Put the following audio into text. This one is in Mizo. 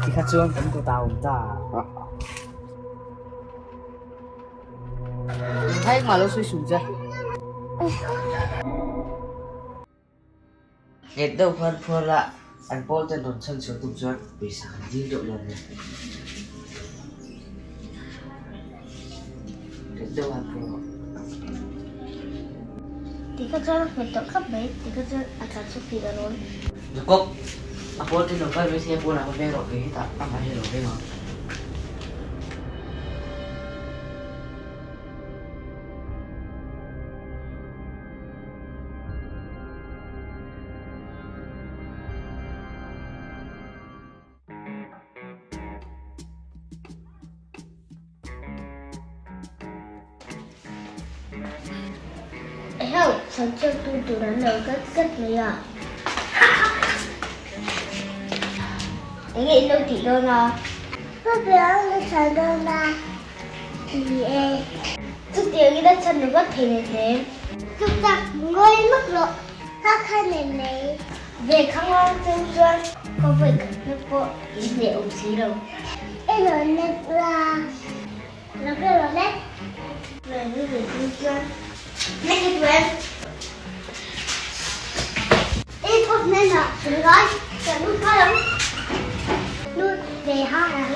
Tikha chuan kan kutah a awm ta. Engthai engmah lo sawi suh che. Nghet deuh khan phuar la, an pawl ten rawn chhan chhuah tum chuan pawisa kan dil deuh dawn nia. Nghet deuh khan phuar rawh. Tikha chuan a nghet tawh khap mai, tikha chuan a tla chhuak tih a rawn. Jacob, a pawl ten rawn kal mai se pawnah va veng rawh, kei hetah amah hi a lo veng ang. Eheu, chhanchhuak tu tur an lo kat kat mai a. Enge in lo tih dawn a? Ka biang na chhan dawn a. Ni e. Chutiang in a chhan ringawt thei nen hle. Chukchak ngawi mak rawh. Ka kha nen mai. Ve kha ngawi chung chuan ka vawi khat na pawh in hneh awm si lo. I rawn let la. Lo ka rawn let. Ve nu ve chung chuan. Nek i tuem. I pawh hnenah ringai ka lut nghal ang. Lut ve hang ang.